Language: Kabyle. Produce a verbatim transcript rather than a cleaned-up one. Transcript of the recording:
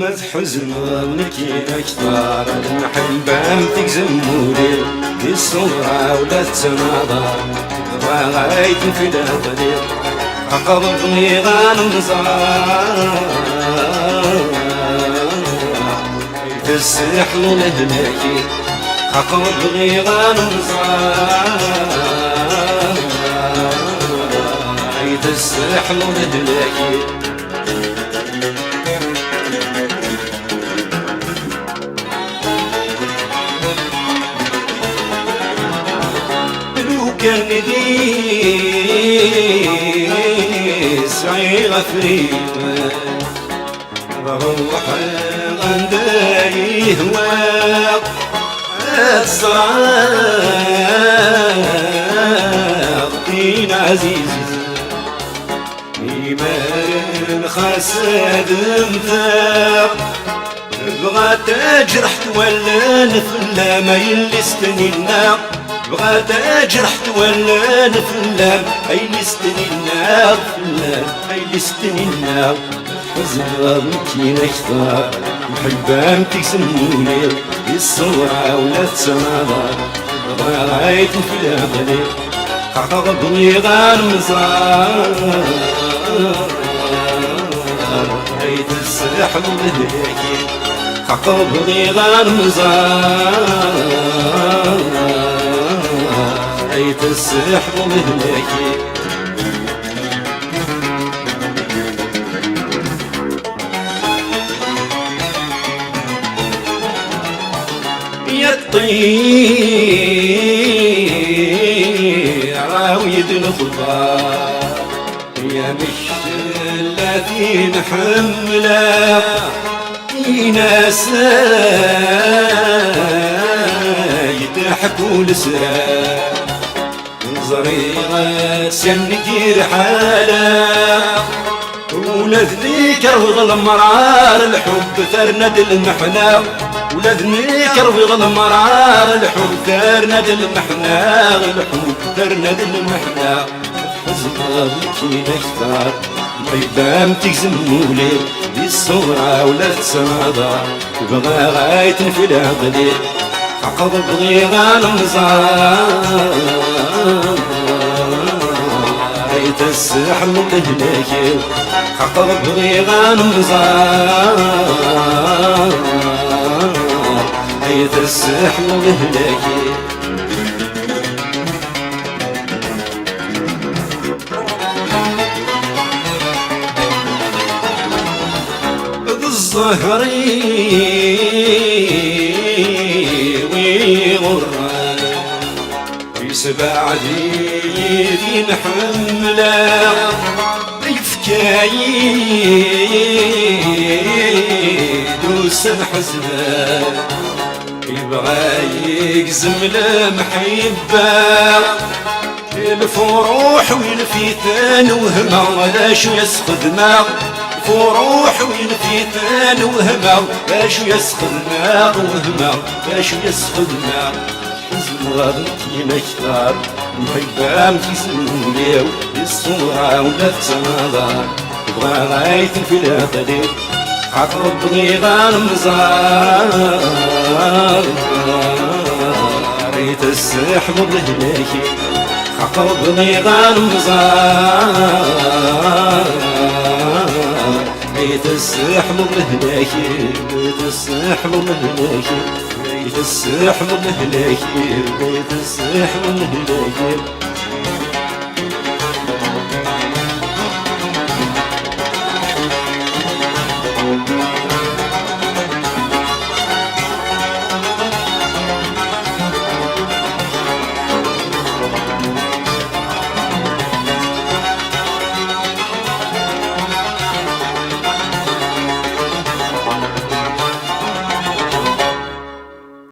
Ma tḥuzneḍ nekkin akteṛ, lemḥibba-m tegzem ul-iw, di ṣṣura ula d ttnaḍa, dɣa ay tenfel aql-i, xaqeɣ bɣiɣ ad nẓer, ay tessaḥlu lehlak-i, xaqeɣ bɣiɣ ad nẓer, ay tessaḥlu lehlak-i. Lukan d sɛiɣ afrim, ruḥeɣ anda yehwa, ad ẓreɣ tin ɛzizen. Imaren xas ad mmteɣ, bɣa tajreḥt wallen fell-am, ay yelli-s tninna. Bɣa tajreḥt wallen fell-am, ay yelli-s tninna, fell-am, ay yelli-s tninna. Tḥezneḍ nekkini akteṛ, lemḥibba-m tegzem ul-iw, di ṣṣura ula d ttnaḍa, bɣiɣ ay tenfel aql-i. Xaqeɣ bɣiɣ ad nẓer, ay tessaḥlu lehlak-i. Xaqeɣ bɣiɣ ad nẓer, ay tessaḥlu lehlak-i. Yeṭṭir awi-d lexbar, yamek tella tin ḥemmleɣ, in-as ay d-ḥku lesrar. Ẓriɣ-as yannegir ḥala, ula d nekk rwiɣ lemrar lḥubb terna-d lmeḥna, ula d nekk rwiɣ lemrar lḥubb terna-d lmeḥna, lḥubb terna-d lmeḥna. Tḥezneḍ nekkini akteṛ, lemḥibba-m tegzem ul-iw, di ṣṣura ula d ttnaḍa, bɣiɣ ay tenfel aql-i. Xaqeɣ bɣiɣ ad nẓer, ay tessaḥlu lehlak-iw. Xaqeɣ bɣiɣ ad nẓer, ay tessaḥlu lehlak-iw. D zzher-iw iɣurren, yesbeɛd-iyi din ḥemmleɣ, yefka-yi-d ussan ḥeznen, yebɣa yegzem lemḥibba. Lfuruḥ win fiten wehmeɣ d acu yas-xedmeɣ. Lfuruḥ win fiten wehmeɣ d acu yas-xedmeɣ, wehmeɣ d acu yas-xedmeɣ. Ḥezneɣ ad nekkini akteṛ, lemḥibba-m tizemmul-iw, di ṣṣura ula d ttnaḍa. Bɣiɣ ay tenfel aql-iw, xaṭer bɣiɣ ad nẓer. Ay tessaḥluḍ lehlak-iw, xaṭer bɣiɣ ad nẓer. Ay tessaḥluḍ lehlak-iw, ay tessaḥluḍ lehlak-iw, ay tessaḥluḍ lehlak-iw, ay tessaḥluḍ lehlak-iw.